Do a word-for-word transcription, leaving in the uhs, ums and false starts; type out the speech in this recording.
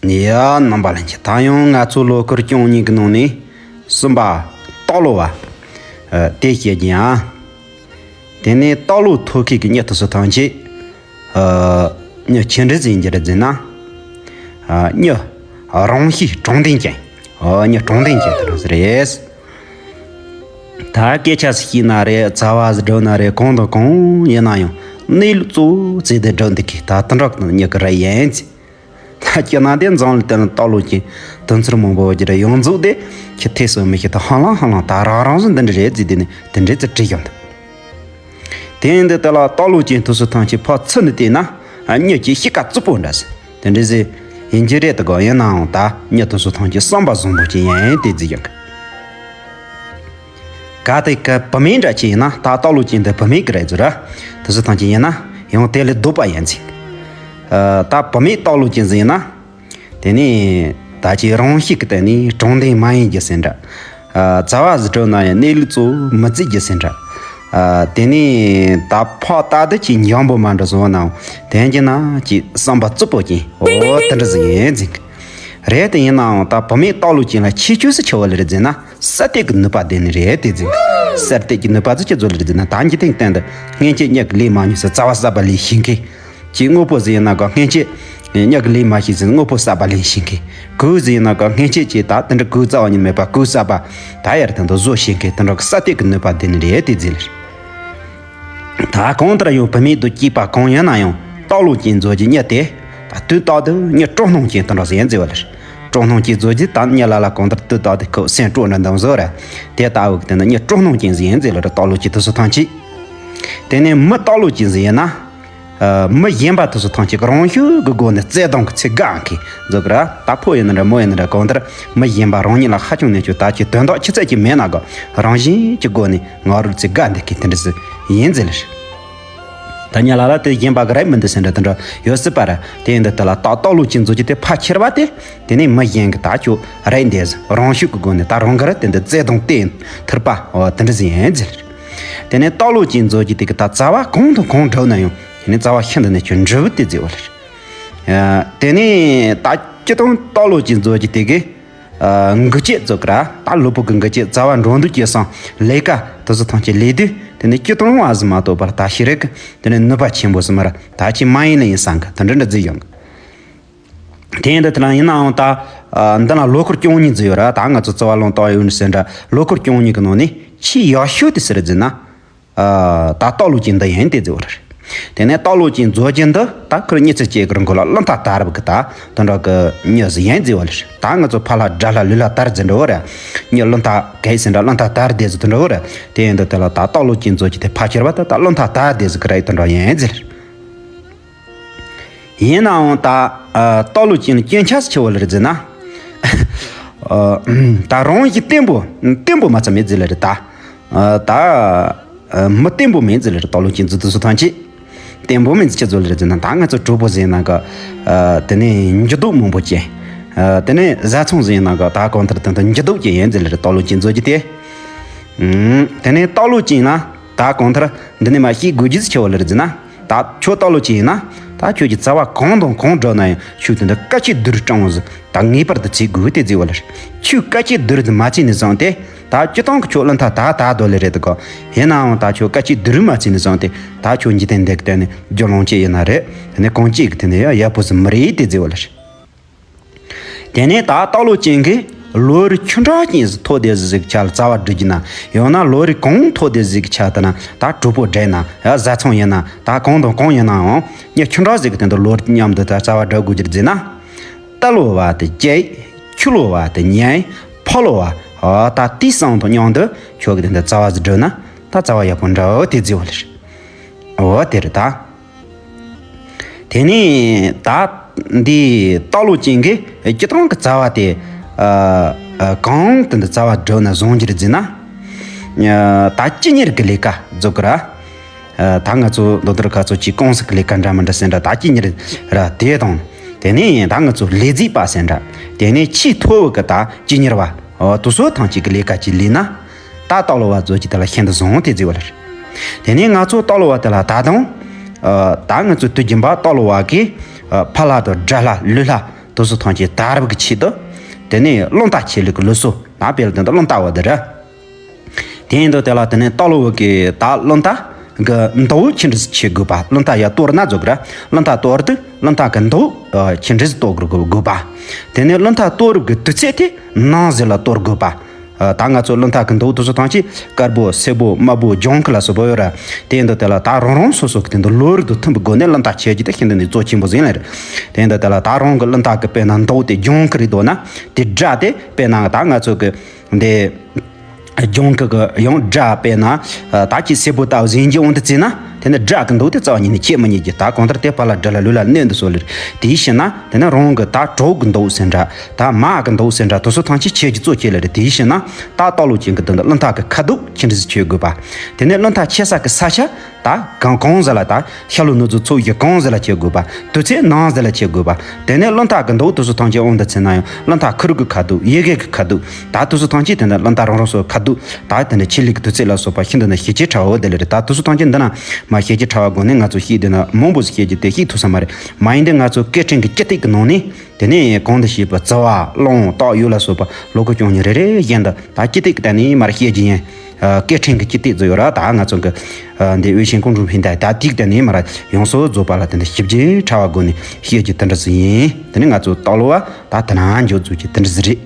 ཡ། རྣམ་པ་ལྷན་རྒྱས། ད་ཡང་ང་ཚོ་ལོ་འཁོར་བཅུ་གཉིས་ཀྱི་ནང་ནས་གསུམ་པ་སྟག་ལོ་བ། ཨ། དེ་བཤད་ཀྱི་ཡིན་ཨ། དེ་ནས་སྟག་ལོ་ཐོ་ཁེ་གི་མྱི་དེ་ཚོ་ཐམས་ཅད། ཨ། མྱི་ཆི་འདྲ་ཟིག་ཡིན་རྒྱུ་རེད་ཟེར་ན། ཨ། མྱི་རང་གཤིས་དྲང་བདེན་ཅན། ཨ། མྱི་དྲང་བདེན་ཅན་དེ་འདྲ་ཟིག་རེད། ད་སྐད་ཆ་ཟིག་བཤད་ན་རེད། རྩ་བ་ཟིག་སྒྲུབ་ན་རེད། གང་དང་གང་ཡིན་ན་ཡང་གནས་ལུགས་གཙོ་བོ་བརྩིས་ཏེ་སྒྲུབ་འདུག་གི། ད་དེ་འདྲ་གི་མྱི་གི་རིགས་ཡིན་ཟེར། ད་སྤྱིར་ན་དེ་འཛམ་གླིང་སྟེང་ལ་སྟག་ལོ་ཅན་དུས་ཚོད་མང་པོ་ཡོད་ཀྱི་རེད། ཡོངས་རྫོགས་དེ་ཁྱི་ཐེ་སོ་མི་ཤེས། ད་ཧ་ལམ་ཧ་ལམ་ད་རང་རང་བཞིན་འདི་འདྲ་རེད་ཟེར། དེ་ནས་དེ་འདྲའི་ཚུལ་བྲིས་ཡོང་འདུག། དེ་ཡིན་དུས་དེ་ལ་སྟག་ལོ་ཅན་དེ་ཚོ་ཐམས་ཅད་ཕར་ཚུར་ནས་བལྟས་ན། ཨ། མྱི་གི་གཤིས་ཀ་རྩུབ་པོ་འདྲ་ཟིག་དེ་འདྲ་ཟིག་ཡིན་གྱི་རེད། དེ་ག་ཡིན་ནའང་ད་མྱི་དེ་ཚོ་ཐམས་ཅད་བསམ་པ་བཟང་པོ་ཅིག་ཡིན་དེ་བརྩིས་ཡོང་གི། གལ་ཏེ་གི་བུད་མེད་འདྲ་ཅིག་ཡིན་ན། ད་སྟག་ལོ་ཅན་འདི་བུད་མེད་ཀྱི་རེད་ཟེར་ར། དེ་ཚོ་ཐམས་ཅད་ཡིན་ན་ཡང་དེ་ལས་སྡུག་པ་ཡིན་ཟེར། ཨ། ད་བུད་མེད་སྟག་ལོ་ཅན་ཟིག་ཡིན་ན། དེ་ནས་ད་ཅིག་རང་གཤིས་ཀྱི་སྟེང་ནས་དྲང་བདེན་མ་ཡིན་རྒྱུ་ཟེར་འདྲ། ཨ། རྩ་བ་ཟིག་སྒྲུབ་ན་ཡང་གནས་ལུགས་གཙོ་བོ་མི་བརྩི་རྒྱུ་ཟེར་འདྲ། ཨ། དེ་ནས་ད་ཕར་ལྟ་དུས་ཅིག་འཇམ་པོ་མ་འདྲ་བཟོ་ནའང་། དེ་ཡིན་ན་ཅིག་བསམ་པ་རྩུབ་པོ་ཅན། འོ་དེ་འདྲ་ཟིག་ཡིན་ཟེར་གི་རེད། དེ་ཡིན་ནའང་ད་བུད་མེད་སྟག་ལོ་ཅན་ལ་ཁྱད་ཆོས་ཟིག་ཆེ་བ་ལ་རེད་ཟེར་ན། གསལ་གཏད་ཀྱི་ནུས་པ་ལྡན་ནི་རེད་དེ་ཟེར་གི། གསལ་གཏད་ཀྱི་ནུས་པ་ཟིག་ཆེ་ཟིག་ལ་རེད་ཟེར་ན། ད་འཇིག་རྟེན་སྟེང་དུ་སྔན་ཆད་མྱི་གིས་ལས་མ་མྱོང་ཟིག་རྩ་བ་གསར་པ་ལས་ཤེས་མཁན། ཅིག་དངོས་པོ་ཟིག་ཡིན་ན་ག་སྔན་ཆད་མྱི་གིས་ལས་མ་ཤེས་ཟིག་དངོས་པོ་གསར་པ་ལེན་ཤེས་མཁན། གོས་ཟིག་ཡིན་ན་ག་སྔན་ཆད་ཀྱི་ད་དེ་འདྲ་གོས་རྩ་བ་ཉིད་མེད་པ་གོས་གསར་པ་ད་ཡར་དེ་འདྲ་བཟོ་ཤེས་མཁན། དེ་འདྲ་གི་གསལ་གཏད་ཀྱི་ནུས་པ་ལྡན་ནི་རེད་དེ་ཟེར། ད་གང་ལྟར་ཡང་བུད་མེད་དང་སྐྱེས་པ་གང་ཡིན་ན་ཡང་སྟག་ལོ་ཅན་བཟོ་རྒྱུའི་མྱི་དེ། ད་དུས་རྟག་ཏུ་མྱི་སྤྲོ་སྣང་ཅན་དེ་འདྲ་ཟིག་ཡིན་ཟེར་བ་ལ། སྤྲོ་སྣང་ཅན་བཟོ་རྒྱུ་ད་མྱི་ལ་ལ་གང་ལྟར་དུས་རྟག་ཏུ་ཁོ་སེམས་སྤྲོ་འདྲ་འདྲ་བཟོ་ར། དེ་ལྟ་བུ་གི་དེ་ནི་མྱི་སྤྲོ་སྣང་ཅན་ཟིག་ཡིན་ཟེར་ལ་ར། སྟག་ལོ་ཅན་དེ་ཚོ་ཐམས་ཅད། དེ་ནས་མི་སྟག་ལོ་ཅན་ཟིག་ཡིན་ན། ཨ། མི་གཞན་པ་དེ་ཚོ་ཐམས་ཅད་ཀྱིས་རང་ཤུགས་ཀྱི་སྒོ་ནས་བརྩེ་གདུང་གི་ཚིག་དགའ་མཁན་བཟོ་གི་ར། ད་ཕོ་ཡིན་ན་འདྲ་མོ་ཡིན་ན་འདྲ། གང་ལྟར་མི་གཞན་པ་རང་ཉིད་ལ་ཧ་ཅང་ནས་ཆུ་ད་ཅི་དོན་དག་ཆུ་ཚད་ཅིག་མེད་ན་ག་རང་བཞིན་གྱི་སྒོ་ནས་ང་རོ་ཚིག་དགའ་འདི་གི་དེ་འདྲ་ཟིག་ཡིན་ཟེར་ལ། ད་ཉ་ལ་ལ་དེ་གཞན་པ་གི་རེད་མི་འདུག་ཟེར་འདྲ་དེ་འདྲ་ཡོད་སྲིད་པ་ར། དེ་ཡིན་དུས་དེ་ལ་སྟག་སྟག་ལོ་ཅན་བཟོ་རྒྱུ་དེ་ཕལ་ཆེར་བ་དེ། དེ་ནས་མི་གཞན་གྱིས་ད་ཁྱོད་རེད་འདི་ཟེར་རང་ཤུགས་ཀྱི་སྒོ་ནས་ད་རང་གི་ར་དེ་འདི་བརྩེ་གདུང་བསྟན་ཐུབ་པ། འོ་དེ་འདྲ་ཟིག་ཡིན་ཟེར། དེ་ནས་སྟག་ལོ་ཅན་བཟོ་རྒྱུ་དེ་གི་ད་རྩ་བ་གང་དང་གང་སྒྲུབ་ན་ཡང་། དེ་ནས་རྩ་བ་ཤིན་ཏུ་ནས་ཁྱོད་འགྲུབ་དེ་ཟེར་བ་ལ། ཨ། དེ་ནས་ད་སྤྱིར་བཏང་སྟག་ལོ་ཅན་བཟོ་རྒྱུ་དེ་གི། ཨ། འགུལ་སྐྱོད་བཟོ་གི་ར། ད་ལུས་པོ་གི་འགུལ་སྐྱོད་རྩ་བ་འགྲོ་འདུག་སྐྱེལ་སོང་ལས་ཀ་དེ་ཚོ་ཐམས་ཅད་ལས་དུས། དེ་ནས་སྤྱིར་བཏང་བ་ཟིག་མ་གཏོགས་པར་ད་ཤེས་རིག་གི་དེ་ནས་ནུས་པ་ཆེན་པོ་ཟིག་མ་ར་ད་ཅི་མ་ཡིན་ལ་ཡིན་བསམ་གི་དེ་འདྲ་འདྲ་ཟིག་ཡོང་གི། དེ་ཡིན་དུས་དེ་ལ་ཡིན་ནའང་ད། ཨ། འདི་ལ་ལོ་འཁོར་བཅུ་གཉིས་ཟིག་ཡོད་ར། ད་ང་ཚོ་རྩ་བ་ལུང་རྟོགས་ཡོད་ནི་ཟེར་འདྲ་ལོ་འཁོར་བཅུ་གཉིས་གི་ནང་ནས་ཆེས་ཡག་ཤོས་དེ་སུ་རེད་ཟེར་ན། ཨ། ད་སྟག་ལོ་ཅན་འདི་ཡིན་དེ་ཟེར་བ་རེད། དེ་ནས་སྟག་ལོ་ཅན་བཟོ་རྒྱུ་འདི་ད་ཁོར་མྱི་ཚེ་སྐྱེལ་གི་རིང་ཁོ་ལ་བློ་ཐག་དར་བ་གི་ད་དེ་འདྲ་གི་མྱི་ཟིག་ཡིན་ཟེར་བ་རེད། ད་ང་ཚོ་ཕ་ལྷ་དགྲ་ལྷ་ལུས་ལྷ་དར་ཟེར་འདྲ་བོ་རེད། མྱི་བློ་ཐག་གས་ཟེར་འདྲ་བློ་ཐག་དར་དེ་ཟེར་དེ་འདྲ་བོ་རེད། དེ་ཡིན་དུས་དེ་ལ་ད་སྟག་ལོ་ཅན་བཟོ་རྒྱུ་དེ་ཕལ་ཆེར་བ་ད་ད་བློ་ཐག་དར་དེ་ཟེར་གི་རེད། དེ་འདྲ་ཡིན་ཟེར། ཡིན་ནའང་ད། ཨ། སྟག་ལོ་ཅན་ལ་སྐྱོན་ཆ་ཆེ་བ་ལ་རེད་ཟེར་ན། ཨ། ད་རང་གི་བརྟན་པོ་བརྟན་པོ་མ་ཚད་མེད་ཟེར་ལ་རེད་ད། ཨ། ད། ཨ། མི་བརྟན་པོ་མེད་ཟེར་ལ་རེད། སྟག་ལོ་ཅན་བཟོ་དུས་སུ་ཐམས་ཅད་བརྟན་པོ་མེད་ཟེར་ཆེ་བཟོ་ལ་རེད་ཟེར་ན། ད་ང་ཚོ་གྲོགས་པོ་ཟེར་ན་ག་ཨ། དེ་ནས་འགྱུར་ལྡོག་མང་པོ་ཅན། ཨ། དེ་ནས་བཟའ་ཚང་ཟེར་ན་ག་ད་གང་ལྟར་དེ་འདྲ་འགྱུར་ལྡོག་ཅན་ཡིན་ཟེར་ལ་རེད། སྟག་ལོ་ཅན་བཟོ་རྒྱུ་དེ། ཨུམ། དེ་ནས་སྟག་ལོ་ཅན་ལ་ད་གང་ལྟར་འདི་ནས་མ་ཤེས་དགོས་རྒྱུ་ཆེ་བ་ལ་རེད་ཟེར་ན། ད་ཁྱོད་སྟག་ལོ་ཅན་ཡིན་ན། ད་ཁྱོད་ཀྱི་རྩ་བ་གང་དང་གང་སྒྲུབ་ན་ཡང་ཁྱོད་དེ་འདྲ་དཀའ་སྤྱད་སྡུག་རུས་སྤྲང་བོ་ཟིག་ད་ངེས་པར་དུ་བྱེད་དགོས་དེ་ཟེར་བ་ལ། ཁྱོད་དཀའ་སྤྱད་སྡུག་རུས་དེ་མ་བྱས་ནས་བཟུང་སྟེ། ད་སྤྱིར་བཏང་གི་ཁྱོད་བློ་ཐག་ད་ད་དོ་ལེ་རེད་དོ་གོ། ཡིན་ནའང་ད་ཁྱོད་དཀའ་སྤྱད་སྡུག་རུས་མ་བྱས་ནས་བཟུང་སྟེ། ད་ཁྱོད་འཇིག་རྟེན་འདི་གི་སྟེང་ནས་རྒྱུ་ལོང་སྤྱད་ཡིན་ན་རེད། དེ་ནས་གང་སྤྱད་གི་དེ་ནས་ཡང་ཡག་པོ་ཟིག་མི་རེད་དེ་ཟེར་བ་ལ། དེ་ནས་ད་སྟག་ལོ་ཅན་གྱིས་ལོ་རེ་ཆུང་དྲགས་ཅན་ཟིག་ཐོག་དེ་ཟིག་ཆ་ལ་རྩ་བ་སྒྲུབ་རྒྱུ་ན། ཡང་ན་ལོ་རེ་གང་ཐོག་དེ་ཟིག་ཆ་ལྟ་ན། ད་གྲོགས་པོ་འདྲེས་ན་ཡ་བཟའ་ཚང་ཡིན་ན། ད་གང་དང་གང་ཡིན་ནའང་མྱི་ཆུང་དྲགས་ཟིག་གི་སྟེང་དུ་ལོ་རེ་མཉམ་དུ་ད་རྩ་བ་སྒྲུབ་དགོས་རྒྱུ་རེད་ཟེར་ན། རྟ་ལོ་བ་དེ་སྐྱེས། ཁྱི་ལོ་བ་དེ་ཉལ། ཕག་ལོ་བ། ཨ། ད་དེ་གསུམ་དང་མཉམ་དུ་ཁྱོད་ཀྱི་སྟེང་དུ་རྩ་བ་ཟིག་སྒྲུབ་ན། ད་རྩ་བ་ཡག་པོ་འདྲ་བོ་དེ་ཟེར་བ་ལ། འོ་དེ་རེད་ད། དེ་ནས་ད་འདི་སྟག་ལོ་ཅན་གྱིས་སྤྱིར་བཏང་གི་རྩ་བ་དེ། ཨ། ཨ། གང་དེ་འདི་རྩ་བ་སྒྲུབ་ན་བཟང་རྒྱུ་རེད་ཟེར་ན། ཨ། ད་སྤྱི་གཉེར་གྱི་ལས་ཀ་བཟོ་གི་ར། ཨ། ད་ང་ཚོ་མདོ་དོན་ཁ་ཚོ་ཅིག་ཀུང་སི་གི་ལས་ཀ་འདྲ་མི་འདྲ་ཟེར་འདྲ་ད་སྤྱི་གཉེར་ར་དེ་དང་། དེ་ནས་ད་ང་ཚོ་ལས་རྩིས་པ་ཟེར་འདྲ། དེ་ནས་ཆེས་མཐོ་བོ་གི་ད་སྤྱི་གཉེར་བ། ཨོ། དེ་ཚོ་ཐམས་ཅད་ཀྱི་ལས་ཀ་ཅིག་ལས་ན། ད་སྟག་ལོ་བ་བཟོ་རྒྱུ་དེ་ལ་ཤིན་ཏུ་བཟང་དེ་ཟེར་བ་ལ། དེ་ནས་ང་ཚོ་སྟག་ལོ་བ་དེ་ལ་ད་དུང་། ཨ། ད་ང་ཚོ་དུས་རྒྱུན་པ་སྟག་ལོ་བ་གིས། ཨ། ཕ་ལྷ་དང་དགྲ་ལྷ་ལུས་ལྷ་ དེ་ཚོ་ཐམས་ཅད་དར་བའི་ཆེད་དུ། དེ་ནས་རླུང་རྟ་ཆེ་ལུགས་ཀྱི་ལུགས་སྲོལ་ད་དཔེར་ན་དེ་འདྲ་རླུང་རྟ་བ་དེ་རེད། དེ་ཡིན་དུས་དེ་ལ་དེ་ནས་སྟག་ལོ་བ་གི་ད་རླུང་རྟ་གི་མདོག་ཅི་འདྲ་ཟིག་ཆེ་དགོས་པ། རླུང་རྟ་ཡར་གཏོར་ན་བཟོ་གི་ར། རླུང་རྟ་གཏོར་དུས་རླུང་རྟ་གི་མདོག་ཅི་འདྲ་ཟིག་གཏོར་དགོས་པ། དེ་ནས་རླུང་རྟ་གཏོར་གི་དུས་ཚོད་དེ་ནམ་ཟིག་ལ་གཏོར་དགོས་པ། ད་ང་ཚོ་རླུང་རྟ་གི་མདོག་དེ་ཚོ་ཐམས་ཅད་དཀར་པོ་སེར་པོ་དམར་པོ་ལྗང་ཁུ་ལ་སོགས་པ་ཡོད་ར། དེ་ཡིན་དུས་དེ་ལ་ད་རང་རང་སོ་སོ་གི་དེ་འདྲ་ལོ་རྒྱུས་དང་མཐུན་པའི་སྒོ་ནས་རླུང་རྟ་ཆེ་རྒྱུ་དེ་ཤིན་ཏུ་ནས་གཙོ་ཆེན་པོ་ཟིག་ཡིན་ལ་རེད། དེ་ཡིན་དུས་དེ་ལ་ད་རང་གི་རླུང་རྟ་གི་དཔེར་ན་མདོག་དེ་ལྗང་ཁུ་རེད་འདུག་ན། དེ་སྒྲ་དེ་དཔེར་ན་ད་ང་ཚོ་གི་འདི་ལྗང་ཁུ་གི་ཡང་སྒྲ་དཔེར་ན་ད་ཅི་སེར་པོ་ལྟ་བུ་ཟིག་ཡིན་གྱི་འོང་དུ་བརྩིས་ན། དེ་ནི་སྒྲ་གི་མདོག་དེ་རྩ་བ་ཉིད་ནས་ཆེ་མི་ཉན་གྱི། ད་གང་ལྟར་དེ་ཕར་ལ་སྒྲ་ལ་ལུས་ལ་གནོད་འདུག་སོགས་ལ་རེད། དེའི་ཕྱིར་ན་དེ་ནི་རང་གི་ད་གྲོགས་ཀྱི་མདོག་ཟེར་འདྲ། ད་མ་གི་མདོག་ཟེར་འདྲ། དེ་ཚོ་ཐམས་ཅད་ཆེ་རྒྱུ་གཙོ་ཆེ་ལ་རེད། དེའི་ཕྱིར་ན་ད་སྟག་ལོ་ཅན་གྱི་དོན་དུ་རླུང་རྟ་གི་ཁ་དོག་ཅི་འདྲ་ཟིག་ཆེ་དགོས་པ། དེ་ནས་རླུང་རྟ་ཆེ་ས་གི་ས་ཆ་ད་གང་གང་ཟིག་ལ། ད་ཤར་ལྷོ་ནུབ་བྱང་ཚུར་གཞི་གང་ཟིག་ལ་ཆེ་དགོས་པ། དུས་ཚོད་ནམ་ཟིག་ལ་ཆེ་དགོས་པ། དེ་ནས་རླུང་རྟ་གི་མདོག་དེ་ཚོ་ཐམས་ཅད་འོང་དུ་བརྩིས་ན་ཡང་རླུང་རྟ་ཁུར་གི་ཁ་དོག་ཡི་གེ་གི་ཁ་དོག་ད་དེ་ཚོ་ཐམས་ཅད་དེ་ནས་རླུང་རྟ་རང་རང་སོ་ཁ་དོག་ད་དེ་ནས་ཆེ་ལེགས་ཀྱི་དུས་ཚོད་ལ་སོགས་པ་ཤིན་ཏུ་ནས་ཤེས་བྱའི་ཕྲ་བ་དེ་ལ་རེད། ད་དེ་ཚོ་ཐམས་ཅད་འདི་ན་མ་ཤེས་བྱའི་ཕྲ་བ་སྒོ་ནས་ང་ཚོ་ཤེས་བདེ་ན་མང་པོ་ཞིག་ཤེས་རྒྱུ་དེ་ཤེས་ཐུབ་ས་མ་རེད། མ་ཡིན་ཏེ་ང་ཚོ་སྐད་འཕྲིན་གྱི་སྤྱི་སྟེགས་ཀྱི་ནང་ནས། དེ་ནས་གོང་དུ་བཤད་པའི་རྩི་བ་རླུང་རྟ་ཡུག་ལ་སོགས་པ་ལོ་ཁ་བཅུ་གཉིས་རེ་རེ་བཞིན་དུ་ད་སྤྱི་སྟེགས་ཀྱི་སྟེང་ནས་མར་བཤད་རྒྱུ་ཡིན། སྐད་འཕྲིན་གྱི་སྤྱི་སྟེགས་ཟེར་ཡོད་ར། ད་ང་ཚོ་གི་འདི་འོད་ཆེན་ཀུན་འགྲོ་ཕན་བདེ་ད་དེའི་སྟེང་ནས་མར་ཡོངས་སུ་རྫོགས་པ་ལ་དེ་འདྲ་ཞིབ་ཅིང་ཕྲ་བ་སྒོ་ནས་བཤད་རྒྱུ་དེ་འདྲ་ཟིག་ཡིན། དེ་ནས་ང་ཚོ་སྟག་ལོ་བ་ད་དེ་ན་འཇོག་རྫོགས་རྒྱུ་དེ་འདྲ་ཟིག་རེད།